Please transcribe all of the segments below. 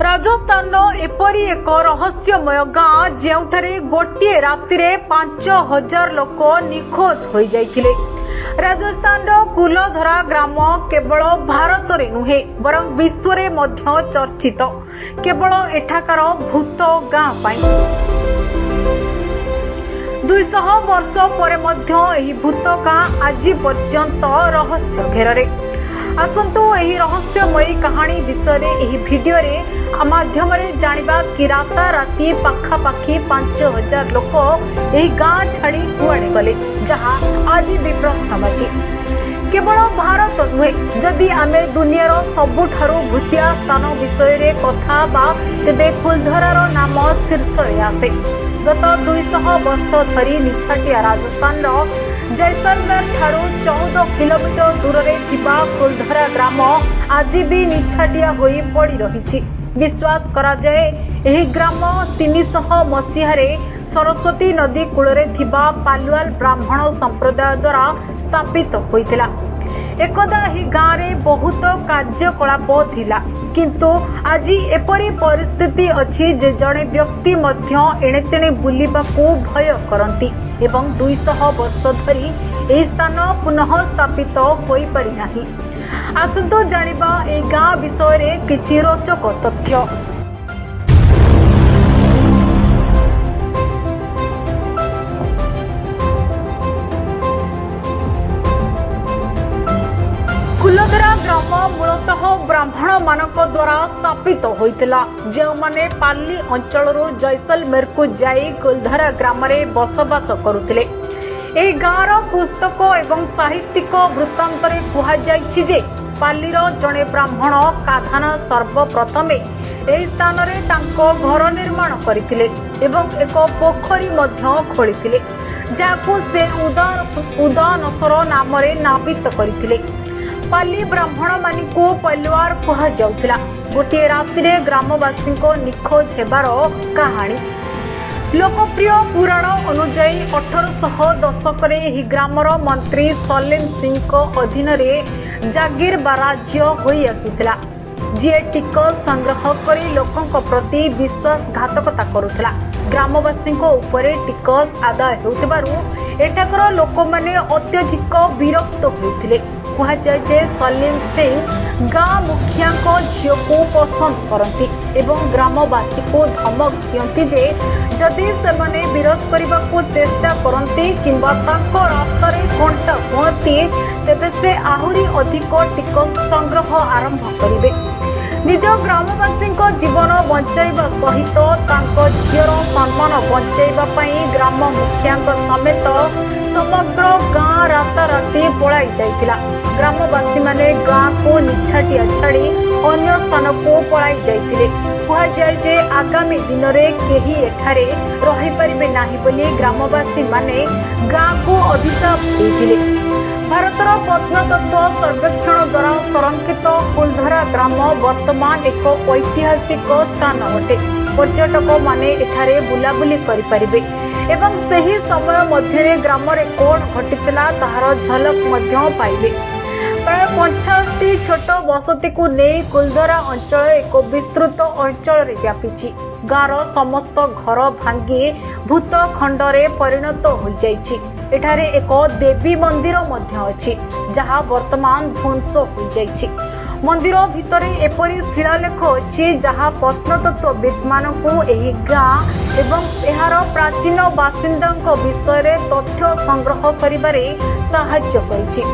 ରାଜସ୍ଥାନର ଏପରି ଏକ ରହସ୍ୟମୟ ଗାଁ, ଯେଉଁଠାରେ ଗୋଟିଏ ରାତିରେ 5000 ଲୋକ ନିଖୋଜ ହୋଇଯାଇଥିଲେ। ରାଜସ୍ଥାନର କୁଲଧରା ଗ୍ରାମ କେବଳ ଭାରତରେ ନୁହେଁ, ବରଂ ବିଶ୍ୱରେ ମଧ୍ୟ ଚର୍ଚ୍ଚିତ କେବଳ ଏଠାକାର ଭୂତ ଗାଁ ପାଇଁ। 200 ବର୍ଷ ପରେ ମଧ୍ୟ ଏହି ଭୂତ ଗାଁ ଆଜି ପର୍ଯ୍ୟନ୍ତ ରହସ୍ୟ ଘେରରେ। ଆସନ୍ତୁ, ଏହି ରହସ୍ୟମୟୀ କାହାଣୀ ବିଷୟରେ ଏହି ଭିଡିଓରେ ମାଧ୍ୟମରେ ଜାଣିବା କି ରାତାରାତି ପାଖାପାଖି 5000 ଲୋକ ଏହି ଗାଁ ଛାଡ଼ି କୁଆଡ଼େ ଗଲେ, ଯାହା ଆଜି ବି ପ୍ରଶ୍ନବାଚୀ। କେବଳ ଭାରତ ନୁହେଁ, ଯଦି ଆମେ ଦୁନିଆର ସବୁଠାରୁ ଭୂତିଆ ସ୍ଥାନ ବିଷୟରେ କଥା ହେବା, ତେବେ କୁଲଧରାର ନାମ ଶୀର୍ଷରେ ଆସେ। ଗତ 200 ବର୍ଷ ଧରି ନିଛାଟିଆ ରାଜସ୍ଥାନର ଜୈସଲମେର ଠାରୁ 14 କିଲୋମିଟର ଦୂରରେ ଥିବା କୁଲଧରା ଗ୍ରାମ ଆଜି ବି ନିଛାଟିଆ ହୋଇ ପଡ଼ି ରହିଛି। ବିଶ୍ୱାସ କରାଯାଏ, ଏହି ଗ୍ରାମ 300 ମସିହାରେ ସରସ୍ୱତୀ ନଦୀ କୂଳରେ ଥିବା ପାଲୱାଲ ବ୍ରାହ୍ମଣ ସମ୍ପ୍ରଦାୟ ଦ୍ୱାରା ସ୍ଥାପିତ ହୋଇଥିଲା। ଏକଦା ଏହି ଗାଁରେ ବହୁତ କାର୍ଯ୍ୟକଳାପ ଥିଲା, କିନ୍ତୁ ଆଜି ଏପରି ପରିସ୍ଥିତି ଅଛି ଯେ ଜଣେ ବ୍ୟକ୍ତି ମଧ୍ୟ ଏଣେତେଣେ ବୁଲିବାକୁ ଭୟ କରନ୍ତି ଏବଂ 200 ବର୍ଷ ଧରି ଏହି ସ୍ଥାନ ପୁନଃ ସ୍ଥାପିତ ହୋଇପାରିନାହିଁ। ଆସନ୍ତୁ ଜାଣିବା ଏହି ଗାଁ ବିଷୟରେ କିଛି ରୋଚକ ତଥ୍ୟ। କୁଲଧରା ଗ୍ରାମ ମୂଳତଃ ବ୍ରାହ୍ମଣମାନଙ୍କ ଦ୍ୱାରା ସ୍ଥାପିତ ହୋଇଥିଲା, ଯେଉଁମାନେ ପାଲି ଅଞ୍ଚଳରୁ ଜୈସଲମେରକୁ ଯାଇ କୁଲଧରା ଗ୍ରାମରେ ବସବାସ କରୁଥିଲେ। ଏହି ଗାଁର ପୁସ୍ତକ ଏବଂ ସାହିତ୍ୟିକ ବୃତ୍ତାନ୍ତରେ କୁହାଯାଇଛି ଯେ ପାଲିର ଜଣେ ବ୍ରାହ୍ମଣ କାଧାନ ସର୍ବପ୍ରଥମେ ଏହି ସ୍ଥାନରେ ତାଙ୍କ ଘର ନିର୍ମାଣ କରିଥିଲେ ଏବଂ ଏକ ପୋଖରୀ ମଧ୍ୟ ଖୋଳିଥିଲେ, ଯାହାକୁ ସେ ଉଦାନସର ନାମରେ ନାମିତ କରିଥିଲେ। ପାଲି ବ୍ରାହ୍ମଣମାନଙ୍କୁ ପଲୱାର କୁହାଯାଉଥିଲା। ଗୋଟିଏ ରାତିରେ ଗ୍ରାମବାସୀଙ୍କ ନିଖୋଜ ହେବାର କାହାଣୀ। ଲୋକପ୍ରିୟ ପୁରାଣ ଅନୁଯାୟୀ, 1800 ଦଶକରେ ଏହି ଗ୍ରାମର ମନ୍ତ୍ରୀ ସଲିମ ସିଂଙ୍କ ଅଧୀନରେ ଜାଗିର ବା ରାଜ୍ୟ ହୋଇ ଆସୁଥିଲା, ଯିଏ ଟିକସ ସଂଗ୍ରହ କରି ଲୋକଙ୍କ ପ୍ରତି ବିଶ୍ୱାସଘାତକତା କରୁଥିଲା। ଗ୍ରାମବାସୀଙ୍କ ଉପରେ ଟିକସ ଆଦାୟ ହେଉଥିବାରୁ ଏଠାକାର ଲୋକମାନେ ଅତ୍ୟଧିକ ବିରକ୍ତ ହୋଇଥିଲେ। କୁହାଯାଏ ଯେ ସଲିମ ସିଂ ଗାଁ ମୁଖିଆଙ୍କ ଝିଅକୁ ପସନ୍ଦ କରନ୍ତି ଏବଂ ଗ୍ରାମବାସୀକୁ ଧମକ ଦିଅନ୍ତି ଯେ ଯଦି ସେମାନେ ବିରୋଧ କରିବାକୁ ଚେଷ୍ଟା କରନ୍ତି କିମ୍ବା ତାଙ୍କ ରାସ୍ତାରେ କଣ୍ଟା ହୁଅନ୍ତି, ତେବେ ସେ ଆହୁରି ଅଧିକ ଟିକସ ସଂଗ୍ରହ ଆରମ୍ଭ କରିବେ। ନିଜ ଗ୍ରାମବାସୀଙ୍କ ଜୀବନ ବଞ୍ଚାଇବା ସହିତ ତାଙ୍କ ଝିଅର ସମ୍ମାନ ବଞ୍ଚାଇବା ପାଇଁ ଗ୍ରାମ ମୁଖିଆଙ୍କ ସମେତ ସମଗ୍ର ଗାଁ ରାତାରାତି ପଳାଇ ଯାଇଥିଲା। ଗ୍ରାମବାସୀମାନେ ଗାଁକୁ ନିଛାଟିଆ ଛାଡ଼ି ଅନ୍ୟ ସ୍ଥାନକୁ ପଳାଇ ଯାଇଥିଲେ। କୁହାଯାଏ ଯେ ଆଗାମୀ ଦିନରେ କେହି ଏଠାରେ ରହିପାରିବେ ନାହିଁ ବୋଲି ଗ୍ରାମବାସୀମାନେ ଗାଁକୁ ଅଭିଶାପ ଦେଇଥିଲେ। ଭାରତର ପ୍ରତ୍ନତତ୍ତ୍ୱ ସର୍ବେକ୍ଷଣ ଦ୍ୱାରା ସଂରକ୍ଷିତ କୁଲଧରା ଗ୍ରାମ ବର୍ତ୍ତମାନ ଏକ ଐତିହାସିକ ସ୍ଥାନ ଅଟେ। ପର୍ଯ୍ୟଟକମାନେ ଏଠାରେ ବୁଲାବୁଲି କରିପାରିବେ ଏବଂ ସେହି ସମୟ ମଧ୍ୟରେ ଗ୍ରାମରେ କ'ଣ ଘଟିଥିଲା, ତାହାର ଝଲକ ମଧ୍ୟ ପାଇବେ। ପ୍ରାୟ 85 ଛୋଟ ବସତିକୁ ନେଇ କୁଲଧରା ଅଞ୍ଚଳ ଏକ ବିସ୍ତୃତ ଅଞ୍ଚଳରେ ବ୍ୟାପିଛି। ଗାଁର ସମସ୍ତ ଘର ଭାଙ୍ଗି ଭୂତ ଖଣ୍ଡରେ ପରିଣତ ହୋଇଯାଇଛି। ଏଠାରେ ଏକ ଦେବୀ ମନ୍ଦିର ମଧ୍ୟ ଅଛି, ଯାହା ବର୍ତ୍ତମାନ ଧ୍ୱଂସ ହୋଇଯାଇଛି। ମନ୍ଦିର ଭିତରେ ଏପରି ଶିଳାଲେଖ ଅଛି, ଯାହା ପ୍ରତ୍ନତତ୍ତ୍ୱବିତ୍ମାନଙ୍କୁ ଏହି ଗାଁ ଏବଂ ଏହାର ପ୍ରାଚୀନ ବାସିନ୍ଦାଙ୍କ ବିଷୟରେ ତଥ୍ୟ ସଂଗ୍ରହ କରିବାରେ ସାହାଯ୍ୟ କରିଛି।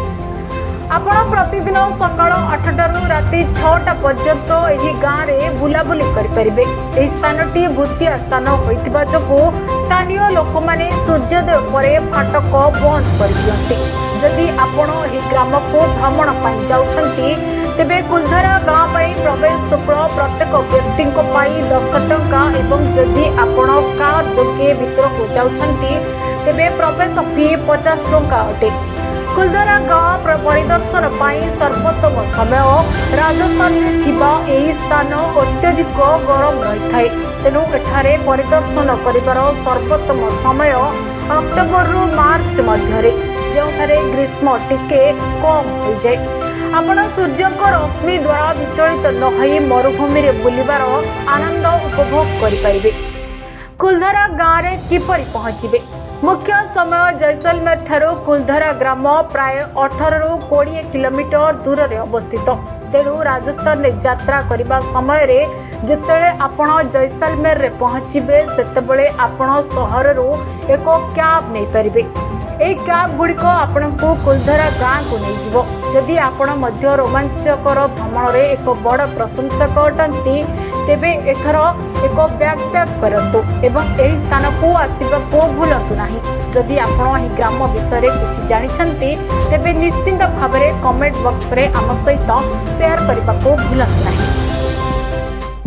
ଆପଣ ପ୍ରତିଦିନ ସକାଳ 8ଟାରୁ ରାତି 6ଟା ପର୍ଯ୍ୟନ୍ତ ଏହି ଗାଁରେ ବୁଲାବୁଲି କରିପାରିବେ। ଏହି ସ୍ଥାନଟି ଭୂତିଆ ସ୍ଥାନ ହୋଇଥିବା ଯୋଗୁଁ ସ୍ଥାନୀୟ ଲୋକମାନେ ସୂର୍ଯ୍ୟୋଦୟ ପରେ ଫାଟକ ବନ୍ଦ କରିଦିଅନ୍ତି। ଯଦି ଆପଣ ଏହି ଗ୍ରାମକୁ ଭ୍ରମଣ ପାଇଁ ଯାଉଛନ୍ତି, ତେବେ କୁଲଧରା ଗାଁ ପାଇଁ ପ୍ରବେଶ ଶୁଳ୍କ ପ୍ରତ୍ୟେକ ବ୍ୟକ୍ତିଙ୍କ ପାଇଁ 10 ଟଙ୍କା ଏବଂ ଯଦି ଆପଣ କାର୍ ଯୋଗେ ଭିତରକୁ ଯାଉଛନ୍ତି, ତେବେ ପ୍ରବେଶ ଫି 50 ଟଙ୍କା ଅଟେ। କୁଲଧରା ଗାଁ ପରିଦର୍ଶନ ପାଇଁ ସର୍ବୋତ୍ତମ ସମୟ। ରାଜସ୍ଥାନରେ ଥିବା ଏହି ସ୍ଥାନ ଅତ୍ୟଧିକ ଗରମ ରହିଥାଏ, ତେଣୁ ଏଠାରେ ପରିଦର୍ଶନ କରିବାର ସର୍ବୋତ୍ତମ ସମୟ ଅକ୍ଟୋବରରୁ ମାର୍ଚ୍ଚ ମଧ୍ୟରେ, ଯେଉଁଠାରେ ଗ୍ରୀଷ୍ମ ଟିକେ କମ୍ ହୋଇଯାଏ। ଆପଣ ସୂର୍ଯ୍ୟଙ୍କ ରଶ୍ମି ଦ୍ୱାରା ବିଚଳିତ ନ ହୋଇ ମରୁଭୂମିରେ ବୁଲିବାର ଆନନ୍ଦ ଉପଭୋଗ କରିପାରିବେ। କୁଲଧରା ଗାଁରେ କିପରି ପହଞ୍ଚିବେ? ମୁଖ୍ୟ ସମୟ ଜୈସଲମେର ଠାରୁ କୁଲଧରା ଗ୍ରାମ ପ୍ରାୟ 18ରୁ 20 କିଲୋମିଟର ଦୂରରେ ଅବସ୍ଥିତ। ତେଣୁ ରାଜସ୍ଥାନରେ ଯାତ୍ରା କରିବା ସମୟରେ ଯେତେବେଳେ ଆପଣ ଜୈସଲମେରରେ ପହଞ୍ଚିବେ, ସେତେବେଳେ ଆପଣ ସହରରୁ ଏକ କ୍ୟାବ୍ ନେଇପାରିବେ। ଏହି କ୍ୟାବ୍ ଗୁଡ଼ିକ ଆପଣଙ୍କୁ କୁଲଧରା ଗାଁକୁ ନେଇଯିବ। ଯଦି ଆପଣ ମଧ୍ୟ ରୋମାଞ୍ଚକର ଭ୍ରମଣରେ ଏକ ବଡ଼ ପ୍ରଶଂସକ ଅଟନ୍ତି, ତେବେ ଏଥର ଏକ ବ୍ୟାକପ୍ୟାକ୍ କରନ୍ତୁ ଏବଂ ଏହି ସ୍ଥାନକୁ ଆସିବାକୁ ଭୁଲନ୍ତୁ ନାହିଁ। ଯଦି ଆପଣ ଏହି ଗ୍ରାମ ବିଷୟରେ କିଛି ଜାଣିଛନ୍ତି, ତେବେ ନିଶ୍ଚିତ ଭାବରେ କମେଣ୍ଟ ବକ୍ସରେ ଆମ ସହିତ ସେୟାର କରିବାକୁ ଭୁଲନ୍ତୁ ନାହିଁ।